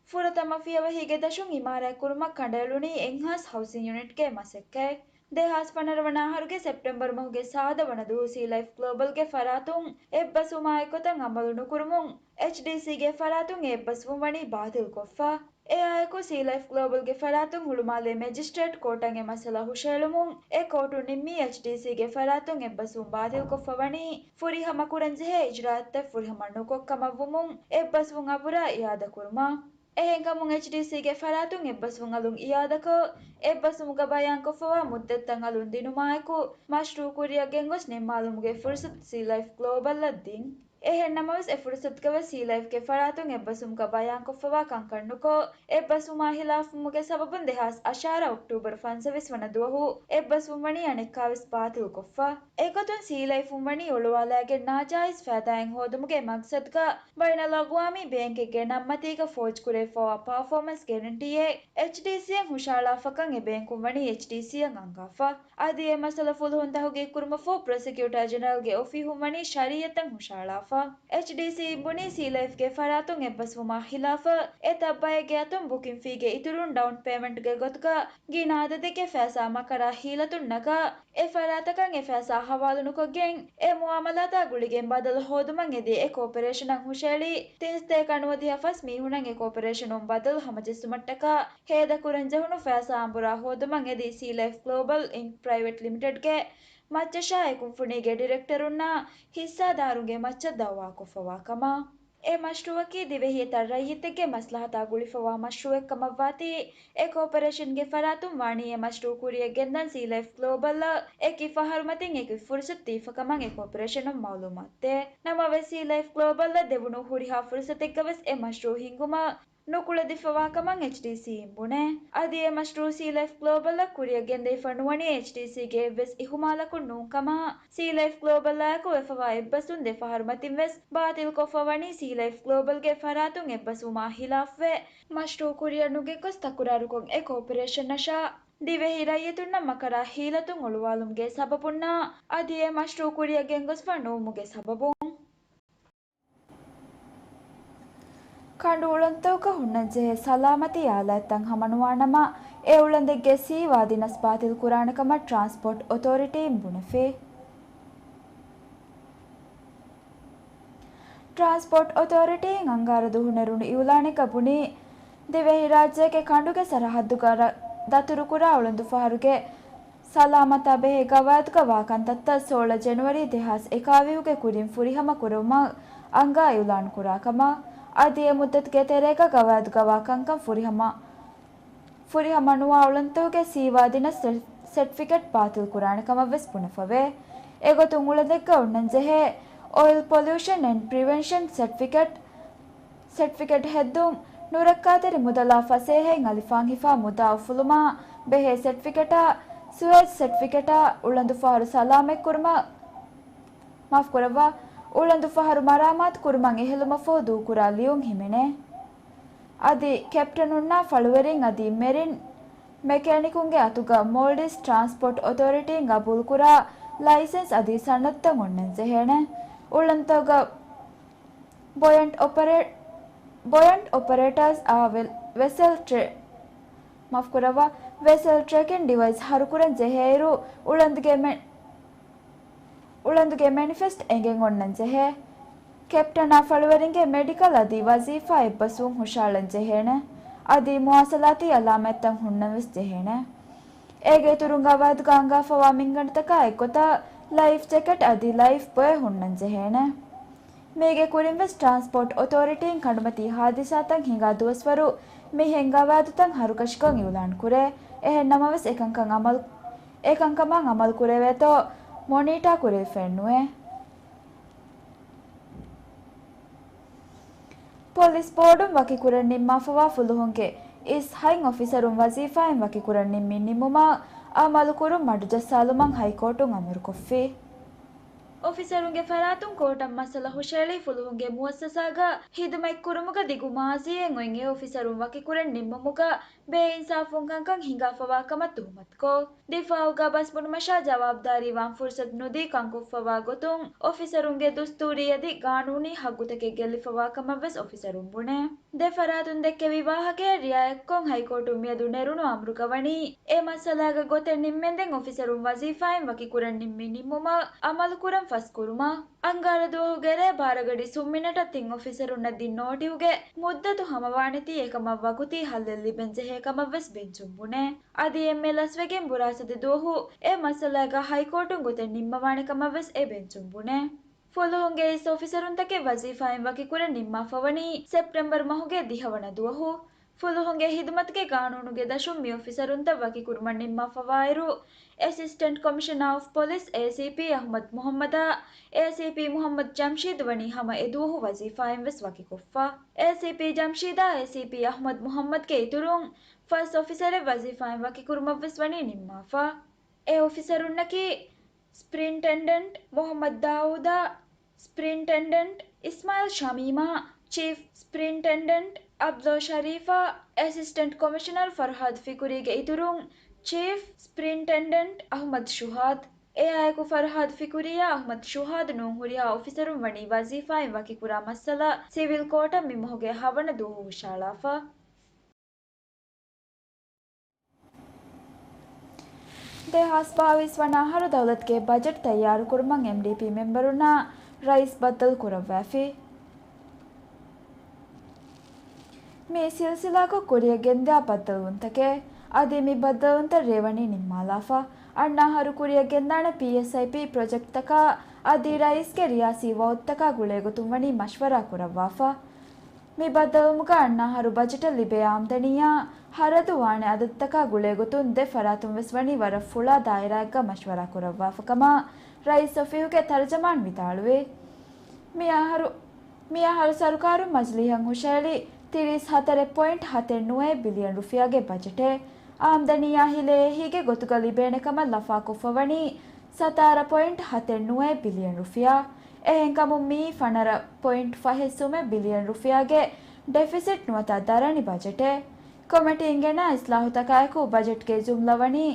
ފުރަތަމަ ފިޔަވަހީގެ ދަށުން އިމާރާތް ކުރުމަށް ކަނޑައެޅުނީ އެއްހާސް ހައުސިން ޔުނިޓްގެ މަސައްކަތް. ދެހާސް ފަނަރަ ވަނަ އަހަރުގެ ސެޕްޓެމްބަރު މަހުގެ ސާދަ ވަނަ ދުވަހު ސީލައިފް ގްލޯބަލްގެ ފަރާތުން އެއްބަސްވުމާ އެއްގޮތަށް އަމަލު ނުކުރުމުން، އެޗްޑީސީގެ ފަރާތުން އެ އެއްބަސްވުން ވަނީ ބާތިލްކޮށްފަ. އެއާއެކު ސީލައިފް ގްލޯބަލްގެ ފަރާތުން ހުޅުމާލޭ މެޖިސްޓްރޭޓް ކޯޓަށް އެ މައްސަލަ ހުށައެޅުމުން، އެ ކޯޓުން ނިންމީ އެޗްޑީސީގެ ފަރާތުން އެއްބަސްވުން ބާތިލްކޮށްފަ ވަނީ، ފުރިހަމަ ކުރަންޖެހޭ އިޖުރާއަތްތައް ފުރިހަމަ ނުކޮށް ކަމަށްވުމުން، އެއްބަސްވުން އަބުރާ އިއާދަކުރުމަށް. އެހެންކަމުން، އެޗްޑީސީގެ ފަރާތުން އެއްބަސްވުން އަލުން އިއާދަކޮށް، އެއްބަސްވުމުގަ ބަޔާންކޮށްފަވާ މުއްދަތުތައް އަލުން ދިނުމާއެކު، މަޝްރޫއު ކުރިއަށް ގެންގޮސް ނިންމާލުމުގެ ފުރުސަތު ސީލައިފް ގްލޯބަލްއަށް ދިން. އެހެން ނަމަވެސް، އެ ފުރުސަތުގަވެސް ސީލައިފްގެ ފަރާތުން އެއްބަސްވުމުގަ ބަޔާންކޮށްފަވާ ކަންކަން ނުކޮށް، އެއްބަސްވުމާ ހިލާފުވުމުގެ ސަބަބުން ދެހާސް އަށާރަ އޮކްޓޫބަރު ފަންސަވީސް ވަނަ ދުވަހު އެއްބަސްވުން ވަނީ އަނެއްކާވެސް ބާތިލްކޮށްފަ. އެގޮތުން ސީލައިފުން ވަނީ އޮޅުވާލައިގެން ނާޖާއިޒް ފައިދާއެއް ހޯދުމުގެ މަގްސަދުގަ ބައިނަލްއަގްވާމީ ބޭންކެއްގެ ނަންމަތީގަ ފޯޖްކުރެވިފަވާ ޕާފޯމަންސް ގެރެންޓީއެއް އެޗްޑީސީއަށް ހުށައަޅާފަކަން އެ ބޭންކުން ވަނީ އެޗްޑީސީއަށް އަންގާފަ. އަދި އެ މައްސަލަ ފުލުހުން ތަހުގީގުކުރުމަށްފަހު ޕްރޮސިކިއުޓާ ޖެނެރަލްގެ އޮފީހުން ވަނީ ޝަރީއަތަށް ހުށައަޅާފަ. އެޗްޑީސީއިން ބުނީ ސީލައިފްގެ ފަރާތުން އެއްބަސްވުމާ ހިލާފަށް އެތައް ބައެއްގެ އަތުން ބުކިން ފީގެ އިތުރުން ޑައުން ޕޭމަންޓްގެ ގޮތުގަ ގިނަ އަދަދެއްގެ ފައިސާ މަކަރާ ހީލަތުން ނަގާ، އެ ފަރާތަކަށް އެ ފައިސާ ހަވާލުނުކޮށްގެން، އެ މުއާމަލާތާ ގުޅިގެން ބަދަލު ހޯދުމަށް އެދި އެ ކޯޕަރޭޝަނަށް ހުށައެޅީ ތިން ސަތޭކަ ނުވަދިހަ ފަސް މީހުނަށް އެ ކޯޕަރޭޝަނުން ބަދަލު ހަމަޖެއްސުމަށްޓަކާ ހޭދަކުރަންޖެހުނު ފައިސާ އަނބުރާ ހޯދުމަށް އެދި ސީލައިފް ގްލޯބަލް އިންކް ޕްރައިވެޓް ލިމިޓެޑްގެ މައްޗަށާ އެ ކުންފުނީގެ ޑިރެކްޓަރުންނާ ހިއްސާދާރުންގެ މައްޗަށް ދައުވާކޮށްފަވާ ކަމަށް. އެ މަޝްރޫއަކީ ދިވެހި އެތައް ރައްޔިތެއްގެ މަސްލަހަތާ ގުޅިފަވާ މަޝްރޫއެއް ކަމަށްވާތީ، އެ ކޯޕަރޭޝަންގެ ފަރާތުން ވާނީ އެ މަޝްރޫއު ކުރިއަށް ގެންދަން ސީލައިފް ގްލޯބަލްއަށް އެކި ފަހަރު މަތިން އެކި ފުރުސަތު ދީފަ ކަމަށް އެ ކޯޕަރޭޝަނުން މައުލޫމާތު ދޭ. ނަމަވެސް، ސީލައިފް ގްލޯބަލްއަށް ދެވުނު ހުރިހާ ފުރުސަތެއްގަވެސް އެ މަޝްރޫއު ހިންގުމަށް ނުކުޅެދިފަވާ ކަމަށް އެޗްޑީސީއިން ބުނޭ. އަދި އެ މަޝްރޫއު ސީލައިފް ގްލޯބަލްއަށް ކުރިއަށް ގެންދެވިފަ ނުވަނީ އެޗްޑީސީގެ އެއްވެސް އިހުމާލަކުން ނޫން ކަމަށް، ސީލައިފް ގްލޯބަލްއާއެކު ވެފަވާ އެއްބަސްވުން ދެ ފަހަރު މަތިން ވެސް ބާތިލްކޮށްފަ ވަނީ ސީލައިފް ގްލޯބަލްގެ ފަރާތުން އެއްބަސްވުމާ ހިލާފްވެ، މަޝްރޫއު ކުރިއަށް ނުގެންގޮސް ތަކުރާރުކޮށް އެ ކޯޕަރޭޝަނަށާ ދިވެހި ރައްޔިތުންނަށް މަކަރާ ހީލަތުން އޮޅުވާލުމުގެ ސަބަބުންނާ އަދި އެ މަޝްރޫއު ކުރިއަށް ގެންގޮސްފަ ނުވުމުގެ ސަބަބުން. ކަނޑު އުޅަނދުތަކުގަ ހުންނަންޖެހޭ ސަލާމަތީ އާލާތްތައް ހަމަނުވާނަމަ، އެ އުޅަނދެއްގެ ސީ ވާދިނަސް ބާތިލް ކުރާނެ ކަމަށް ޓްރާންސްޕޯޓް އޮތޯރިޓީން ބުނެފި. ޓްރާންސްޕޯޓް އޮތޯރިޓީން އަންގާރަ ދުވަހު ނެރުނު އިއުލާނެއްގަ ބުނީ، ދިވެހިރާއްޖޭގެ ކަނޑުގެ ސަރަހައްދުގަ ރަ-، ދަތުރުކުރާ އުޅަނދުފަހަރުގެ ސަލާމަތާ ބެހޭ ގަވާއިދުގަ ވާ ކަންތައްތައް ސޯޅަ ޖެނުއަރީ ދެހާސް އެކާވީހުގެ ކުރިން ފުރިހަމަ ކުރެވުމަށް އަންގާ އިއުލާން ކުރާ ކަމަށް. އަދި އެ މުއްދަތުގެ ތެރޭގަ ގަވާއިދުގަ ވާ ކަންކަން ފުރިހަމަ، ފުރިހަމަނުވާ އުޅަނދުގެ ސީ ވާދިނަސް ސެ-، ސެޓްފިކެޓް ބާތިލް ކުރާނެ ކަމަށް ވެސް ބުނެފަވޭ. އެގޮތުން އުޅަނދެއްގަ އޮންނަންޖެހޭ އޮއިލް ޕޮލިއުޝަން އެންޑް ޕްރިވެންޝަން ސެޓްފިކެޓް، ސެޓްފިކެޓް ހެއްދުން، ނުރައްކާތެރި މުދަލާ ފަސޭހައިން އަލިފާން ހިފާ މުދާ އުފުލުމާ ބެހޭ ސެޓްފިކެޓާ، ސުއޭޖް ސެޓްފިކެޓާ، އުޅަނދު ފަހަރު ސަލާމަތްކުރުމަށް، މާފުކުރައްވާ، އުޅަނދު ފަހަރު މަރާމާތު ކުރުމަށް އެހެލުމަށްފަހު ދޫކުރާ ލިޔުން ހިމެނޭ. އަދި ކެޕްޓަނުންނާ ފަޅުވެރިން އަދި މެރިން މެކޭނިކުންގެ އަތުގަ މޯލްޑިވްސް ޓްރާންސްޕޯޓް އޮތޯރިޓީން ގަބޫލުކުރާ ލައިސަންސް އަދި ސަނަދުތައް އޮންނަން ޖެހޭނެ. އުޅަނދުތަކުގަ ބޮޔަންޓް އޮޕަރޭ-، ބޮޔަންޓް އޮޕަރޭޓާސް އާ ވެ-، ވެސެލް ޓްރެ-، މާފުކުރައްވާ، ވެސެލް ޓްރެކިން ޑިވައިސް ހަރުކުރަން ޖެހޭއިރު، އުޅަނދުގެ މެ-، އުޅަނދުގެ މެނިފެސްޓް އެނގެން އޮންނަން ޖެހޭ. ކެޕްޓަނާ ފަޅުވެރިންގެ މެޑިކަލް އަދި ވަޒީފާ އެއްބަސްވުން ހުށަހަޅަން ޖެހޭނެ. އަދި މުވާސަލާތީ އަލާމަތްތައް ހުންނަން ވެސް ޖެހޭނެ. އޭގެ އިތުރުން ގަވާއިދުގަ އަންގާފަވާ މިންގަނޑުތަކާ އެއްގޮތަށް ލައިފް ޖެކެޓް އަދި ލައިފް ބޮއެ ހުންނަން ޖެހޭނެ. މީގެ ކުރިން ވެސް ޓްރާންސްޕޯޓް އޮތޯރިޓީން ކަނޑުމަތީ ހާދިސާތައް ހިނގާ ދުވަސްވަރު މިހެން ގަވާއިދުތައް ހަރުކަށިކޮށް އިއުލާން ކުރޭ. އެހެން ނަމަވެސް އެކަންކަން އަމަލު، އެކަންކަމަށް އަމަލު ކުރެވޭތޯ މޮނީޓާ ކުރެވިފައެއް ނުވޭ. ޕޮލިސް ބޯޑުން ވަކިކުރަން ނިންމާފަވާ ފުލުހުންގެ އިސް ހަތް އޮފިސަރުން ވަޒީފާއިން ވަކިކުރަން ނިންމި ނިންމުމަށް އަމަލުކުރުން މަޑުޖައްސާލުމަށް ހައިކޯޓުން އަމުރުކޮށްފި. އޮފިސަރުންގެ ފަރާތުން ކޯޓަށް މައްސަލަ ހުށައެޅި ފުލުހުންގެ މުއައްސަސާގަ ހިދުމަތްކުރުމުގަ ދިގު މާޒީއެއް އޮތް އެ އޮފިސަރުން ވަކިކުރަން ނިންމުމުގަ ބޭއިންސާފުން ކަންކަން ހިނގާފަވާ ކަމަށް ތުހުމަތުކޮށް، ދިފާއުގަ ބަސްބުނުމަށާ ޖަވާބުދާރީވާން ފުރުސަތު ނުދީ ކަންކޮށްފަވާ ގޮތުން، އޮފިސަރުންގެ ދުސްތޫރީ އަދި ގާނޫނީ ހައްގުތަކެއް ގެއްލިފަވާ ކަމަށް ވެސް އޮފިސަރުން ބުނޭ. ދެ ފަރާތުން ދެއްކެވި ވާހަކައަށް ރިއާޔަތްކޮށް، ހައިކޯޓުން މިއަދު ނެރުނު އަމުރުގަ ވަނީ، އެ މައްސަލާގަ ގޮތެއް ނިންމެންދެން އޮފިސަރުން ވަޒީފާއިން ވަކިކުރަން ނިންމި ނިންމުމަށް އަމަލުކުރަން ފަސްކުރުމަށް. އަންގާރަ ދުވަހުގެ ރޭ ބާރަ ގަޑި ސުން މިނެޓަށް ތިން އޮފިސަރުންނަށް ދިން ނޯޓިހުގެ މުއްދަތު ހަމަވާނެތީ، އެކަމަށް ވަގުތީ ހައްލެއް ލިބެން ޖެހޭ ކަމަށް ވެސް ބެންޗުން ބުނޭ. އަދި އެންމެ ލަސްވެގެން ބުރާސަތި ދުވަހު އެ މައްސަލާގަ ހައިކޯޓުން ގޮތެއް ނިންމަވާނެ ކަމަށް ވެސް އެ ބެންޗުން ބުނޭ. ފުލުހުންގެ އިސް އޮފިސަރުންތަކެއް ވަޒީފާއިން ވަކިކުރަން ނިންމާފަވަނީ ސެޕްޓެމްބަރު މަހުގެ ދިހަވަނަ ދުވަހު. ފުލުހުންގެ ހިދުމަތުގެ ގާނޫނުގެ ދަށުން މި އޮފިސަރުންތައް ވަކިކުރުމަށް ނިންމާފަވާއިރު، އެސިސްޓެންޓް ކޮމިޝަނާ އޮފް ޕޮލިސް، އޭސީޕީ، އަޙްމަދު މުޙައްމަދާ، އޭސީޕީ މުޙައްމަދު ޖަމްޝީދު ވަނީ ހަމަ އެ ދުވަހު ވަޒީފާއިން ވެސް ވަކިކޮށްފަ. އޭސީޕީ ޖަމްޝީދާ އޭސީޕީ އަޙްމަދު މުޙައްމަދުގެ އިތުރުން ފަސް އޮފިސަރެއް ވަޒީފާއިން ވަކިކުރުމަށް ވެސް ވަނީ ނިންމާފަ. އެ އޮފިސަރުންނަކީ، ސްޕްރިންޓެންޑެންޓް މުޙައްމަދު ދާއޫދާ، ސްޕްރިންޓެންޑެންޓް އިސްމާއިލް ޝަމީމާ، ޗީފް ސްޕްރިންޓެންޑެންޓް އަބްދުﷲ ޝަރީފާ، އެސިސްޓެންޓް ކޮމިޝަނަރ ފަރްހާދު ފިކުރީގެ އިތުރުން، ޗީފް ސްޕްރިންޓެންޑެންޓް އަޙްމަދު ޝުހާދު. އެއާއެކު ފަރްހާދު ފިކުރީއާ އަޙްމަދު ޝުހާދު ނޫން ހުރިހާ އޮފިސަރުން ވަނީ ވަޒީފާއިން ވަކިކުރާ މައްސަލަ ސިވިލް ކޯޓަށް މި މަހުގެ ހަވަނަ ދުވަހު ހުށަހަޅާފަ. ދެހާސް ބާވީސް ވަނަ އަހަރު ދައުލަތުގެ ބަޖެޓް ތައްޔާރުކުރުމަށް އެމްޑީޕީ މެމްބަރުންނާ ރައީސް ބައްދަލު ކުރައްވައިފި. މި ސިލްސިލާކޮށް ކުރިއަށް ގެންދިޔަ ބައްދަލުވުންތަކެއް. އަދި މި ބައްދަލުވުންތައް ރޭވަނީ ނިންމާލާފަ. އަންނަ އަހަރު ކުރިއަށް ގެންދާނެ ޕީއެސްއައިޕީ ޕްރޮޖެކްޓްތަކާ އަދި ރައީސްގެ ރިޔާސީ ވައުދުތަކާ ގުޅޭގޮތުން ވަނީ މަޝްވަރާ ކުރައްވާފަ. މި ބައްދަލުވުމުގަ އަންނަ އަހަރު ބަޖެޓަށް ލިބޭ އާމްދަނީއާ ހަރަދު ވާނެ އަދަދުތަކާ ގުޅޭގޮތުން ދެ ފަރާތުން ވެސް ވަނީ ވަރަށް ފުޅާ ދާއިރާއެއްގަ މަޝްވަރާ ކުރައްވާފަ ކަމަށް ރައީސް އޮފީހުގެ ތަރުޖަމާން ވިދާޅުވި. މި އަހަރު، މި އަހަރު ސަރުކާރުން މަޖިލީހަށް ހުށަހެޅި ތިރީސް ހަތަރެއް ޕޮއިންޓް ހަތެއް ނުވައެއް ބިލިއަން ރުފިޔާގެ ބަޖެޓެއް. އާމްދަނީއާ ހިލޭ އެހީގެ ގޮތުގަ ލިބޭނެ ކަމަށް ލަފާކޮށްފަ ވަނީ ސަތާރަ ޕޮއިންޓް ހަތެއް ނުވައެއް ބިލިއަން ރުފިޔާ. އެހެންކަމުން މިއީ ފަނަރަ ޕޮއިންޓް ފަހެއް ސުމެއް ބިލިއަން ރުފިޔާގެ ޑެފިސިޓް ނުވަތަ ދަރަނި ބަޖެޓެއް. ކޮމެޓީން ގެނައި އިސްލާހުތަކާއެކު ބަޖެޓްގެ ޖުމްލަ ވަނީ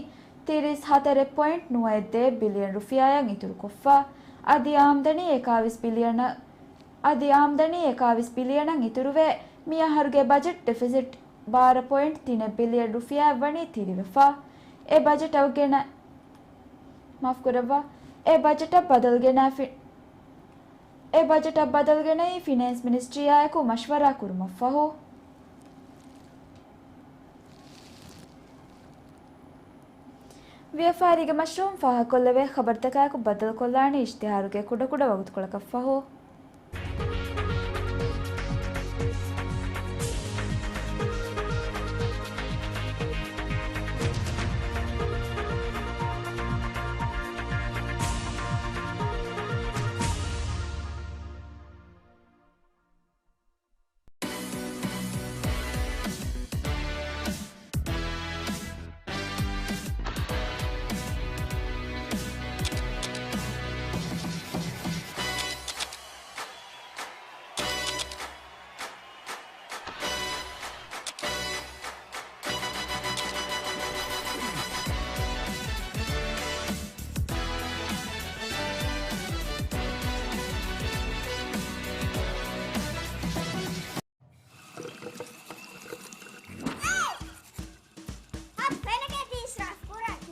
ތިރީސް ހަތަރެއް ޕޮއިންޓް ނުވައެއް ދޭއް ބިލިއަން ރުފިޔާއަށް އިތުރުކޮށްފަ. އަދި އާމްދަނީ އެކާވީސް ބިލިއަނަށް، އަދި އާމްދަނީ އެކާވީސް ބިލިއަނަށް އިތުރުވެ، މިއަހަރުގެ ބަޖެޓް ޑެފިސިޓް ބާރަ ޕޮއިންޓް ތިނެއް ބިލިއަން ރުފިޔާއަށް ވަނީ ތިރިވެފަ. އެ ބަޖެޓަށް ގެނަ، މާފުކުރައްވާ، އެ ބަޖެޓަށް ބަދަލު ގެނައި ފި-، އެ ބަޖެޓަށް ބަދަލު ގެނައީ ފިނޭންސް މިނިސްޓްރީއާއެކު މަޝްވަރާ ކުރުމަށްފަހު. ވިޔަފާރީގެ މަޝްރޫޢުން ފާހަގަކޮށްލެވޭ ޚަބަރުތަކާއެކު ބައްދަލުކޮށްލާނީ އިޝްތިހާރުގެ ކުޑަކުޑަ ވަގުތުކޮޅަކަށްފަހު.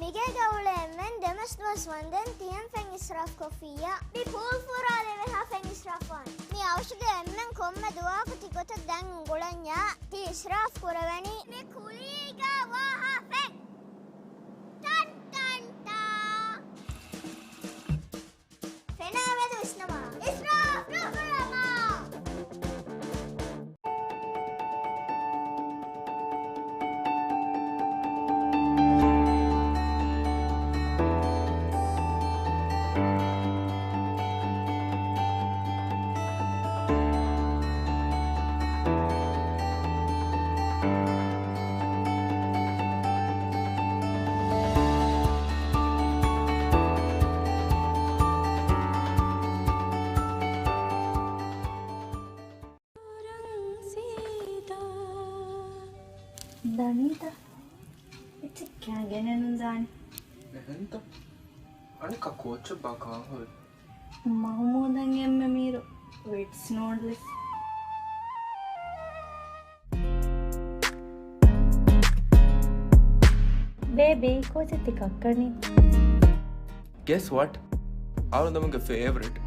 މިގޭގަ އުޅޭ އެންމެން ދެމަސް ދުވަސް ވަންދެން ތިޔަން ފެން އިސްރާފް ކޮށްފިއްޔާ. މި ޕޫލް ފުރާލެވޭ ހާފެން އިސްރާފްވާނެ. މި އަވަށުގެ އެންމެން ކޮންމެ ދުވަހަކު ތިގޮތަށް ދަން އުނގުޅަންޏާ ތި އިސްރާފް ކުރެވެނީ. މި ކުލީގަ ވާ ހާފެން. ޓަން ޓަން ޓާ. ފެނާ މެދު ވިސްނަމާ. އިސްރާފް ނުކުރަމާ. ދަނީތަ؟ އެއްޗެއް ކާގެނެއް ނުދާނެ. އެހެންތަ؟ އަނެއްކާ ކޯއްޗެއްބާ ކާހޮވެ؟ މަހުމޫދަށް އެންމެ މީރު ވިޓްސް ނޫޑްލްސް. ބޭބީ، ކޯޗެއް ތި ކައްކަނީ؟ Guess what? އަޅުގަނޑުމެންގެ ފޭވަރިޓް.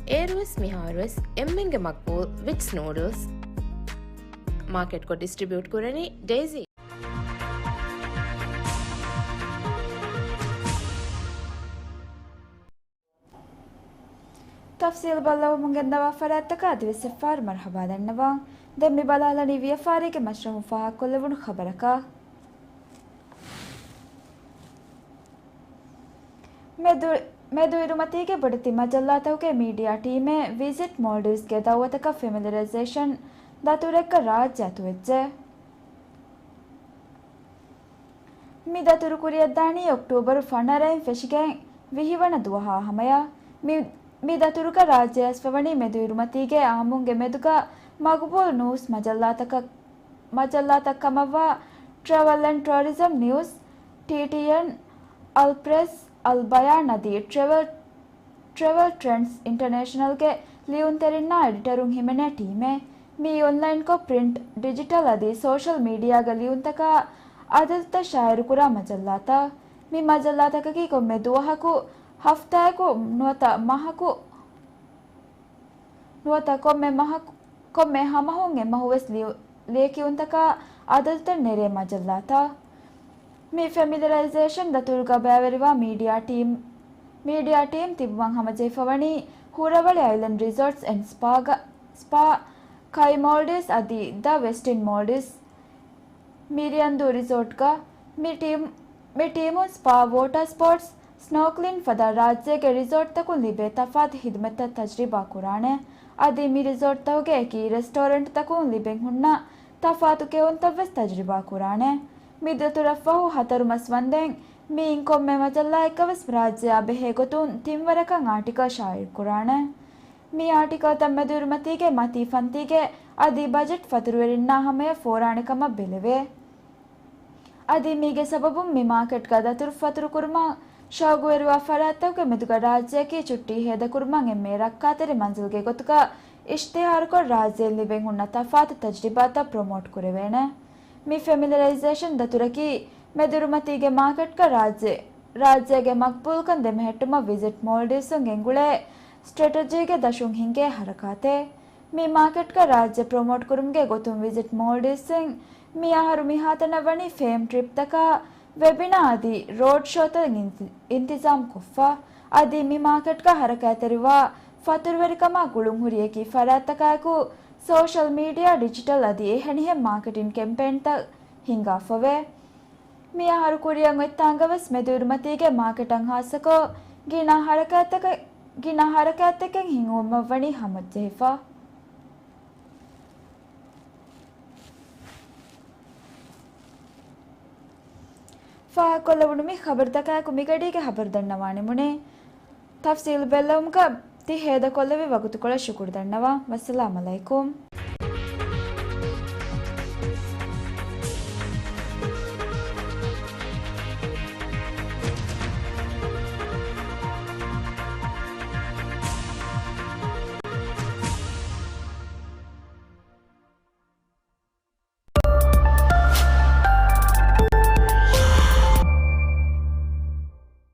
އޭރުވެސް މިހާރުވެސް އެންމެންގެ މަގްބޫލް ވިޓްސް ނޫޑްލްސް. މާކެޓްކޮށް ޑިސްޓްރިބިއުޓް ކުރަނީ ޑޭޒީ. ތަފްސީލް ބައްލަވަމުން ގެންދަވާ ފަރާތްތަކަށް އަދިވެސް އެއްފަހަރު މަރުޙަބާ ދަންނަވާ. ދެން މި ބަލާލަނީ ވިޔަފާރީގެ މަޝްރަފުން ފާހަގަކޮށްލެވުނު ޚަބަރަކަށް. މެދު-، މެދުއިރުމަތީގެ ބޮޑެތި މަޖައްލާތަކުގެ މީޑިއާ ޓީމެއް ވިޒިޓް މޯލްޑިވްސްގެ ދައުވަތަކަށް ފެމިލިއަރައިޒޭޝަން ދަތުރެއްގަ ރާއްޖެ އަތުވެއްޖެ. މި ދަތުރު ކުރިއަށްދާނީ އޮކްޓޫބަރު ފަނަރައިން ފެށިގެން ވިހިވަނަ ދުވަހާ ހަމަޔަށް. މި، މި ދަތުރުގަ ރާއްޖެ އައިސްފަވަނީ މެދުއިރުމަތީގެ އާއްމުންގެ މެދުގަ މަގުބޫލު ނޫސް މަޖައްލާތަކަށް، މަޖައްލާތައް ކަމަށްވާ ޓްރެވެލް އެންޑް ޓުއަރިޒަމް ނިއުސް، ޓީޓީއެން، އަލްޕްރެސް، އަލްބަޔާން އަދި ޓްރެވެލް ޓްރެވެލް ޓްރެންޑްސް އިންޓަރނޭޝަނަލްގެ ލިޔުންތެރިންނާ އެޑިޓަރުން ހިމެނޭ ޓީމެއް. މި އޮންލައިންކޮށް، ޕްރިންޓް، ޑިޖިޓަލް އަދި ސޯޝަލް މީޑިއާގަ ލިޔުންތަކާ އަދަދުތައް ޝާއިރުކުރާ މަޖައްލާތައް. މި މަޖައްލާތަކަކީ ކޮންމެ ދުވަހަކު، ހަފްތާއަކު ނުވަތަ މަހަކު، ނުވަތަ ކޮންމެ މަހަކު، ކޮންމެ ހަމަހުން އެއްމަހުވެސް ލިޔު-، ލިޔެކިޔުންތަކާ އަދަދުތައް ނެރޭ މަޖައްލާތައް. މި ފެމިލިއަރައިޒޭޝަން ދަތުރުގަ ބައިވެރިވާ މީޑިއާ ޓީމް، މީޑިއާ ޓީމް ތިބުމަށް ހަމަޖެހިފަވަނީ ހުރަވަޅި އައިލެންޑް ރިސޯޓްސް އެންޑް ސްޕާގަ، ސްޕާ، ކައި މޯލްޑިވްސް އަދި ދަ ވެސްޓިން މޯލްޑިވްސް. މިރިޔަނދޫ ރިސޯޓްގަ މި ޓީމް، މި ޓީމުން ސްޕާ، ވޯޓާ ސްޕޯޓްސް، ސްނޯކްލިން ފަދަ ރާއްޖޭގެ ރިސޯޓްތަކުން ލިބޭ ތަފާތު ހިދުމަތްތައް ތަޖްރިބާ ކުރާނެ. އަދި މި ރިސޯޓްތަކުގެ އެކި ރެސްޓޯރެންޓްތަކުން ލިބެން ހުންނަ ތަފާތު ކެއުންތައްވެސް ތަޖްރިބާ ކުރާނެ. މި ދަތުރަށްފަހު ހަތަރު މަސް ވަންދެން މިއިން ކޮންމެ މަޖައްލާއެއްގަވެސް ރާއްޖެއާ ބެހޭ ގޮތުން ތިންވަރަކަށް އާޓިކަލް ޝާއިޢުކުރާނެ. މި އާޓިކަލްތައް މެދުއިރުމަތީގެ މަތީ ފަންތީގެ އަދި ބަޖެޓް ފަތުރުވެރިންނާ ހަމަޔަށް ފޯރާނެ ކަމަށް ބެލެވޭ. އަދި މީގެ ސަބަބުން މި މާކެޓްގަ ދަތުރު ފަތުރުކުރުމަށް ޝައުގުވެރިވާ ފަރާތްތަކުގެ މެދުގަ ރާއްޖެއަކީ ޗުއްޓީ ހޭދަކުރުމަށް އެންމެ ރައްކާތެރި މަންޒިލްގެ ގޮތުގަ އިޝްތިހާރުކޮށް، ރާއްޖެއިން ލިބެން ހުންނަ ތަފާތު ތަޖްރިބާތައް ޕްރޮމޯޓް ކުރެވޭނެ. މި ފެމިލިއަރައިޒޭޝަން ދަތުރަކީ މެދުއިރުމަތީގެ މާކެޓްގަ ރާއްޖެ، ރާއްޖޭގެ މަގްބޫލުކަން ދެމެހެއްޓުމަށް ވިޒިޓް މޯލްޑިވްސުން ގެންގުޅޭ ސްޓްރެޓެޖީގެ ދަށުން ހިންގޭ ހަރަކާތެއް. މި މާކެޓްގަ ރާއްޖެ ޕްރޮމޯޓް ކުރުމުގެ ގޮތުން ވިޒިޓް މޯލްޑިވްސްއިން މި އަހަރު މިހާތަނަށް ވަނީ ފޭމް ޓްރިޕްތަކާ، ވެބިނާ އަދި ރޯޑް ޝޯތައް އިންތި-، އިންތިޒާމް ކޮށްފަ. އަދި މި މާކެޓްގަ ހަރަކާތްތެރިވާ ފަތުރުވެރިކަމާ ގުޅުންހުރި އެކި ފަރާތްތަކާއެކު ސޯޝަލް މީޑިއާ، ޑިޖިޓަލް އަދި އެހެނިހެން މާކެޓިން ކެމްޕޭންތައް ހިންގާފަވޭ. މި އަހަރު ކުރިއަށް އޮތްތާނގަވެސް މެދުއިރުމަތީގެ މާކެޓަށް ހާއްސަކޮށް ގިނަ ހަރަކާތްތަކެއް، ގިނަ ހަރަކާތްތަކެއް ހިނގުމަށްވަނީ ހަމަޖެހިފަ. ފާހަގަކޮށްލެވުނު މި ޚަބަރުތަކާއެކު މިގަޑީގެ ޚަބަރު ދަންނަވާނެ މުނޭ. ތަފްސީލު ބެއްލެވުމުގަ ތި ހޭދަކޮށްލެވި ވަގުތުކޮޅަށް ޝުކުރު ދަންނަވާ. ވައްސަލާމް އަލައިކުމް.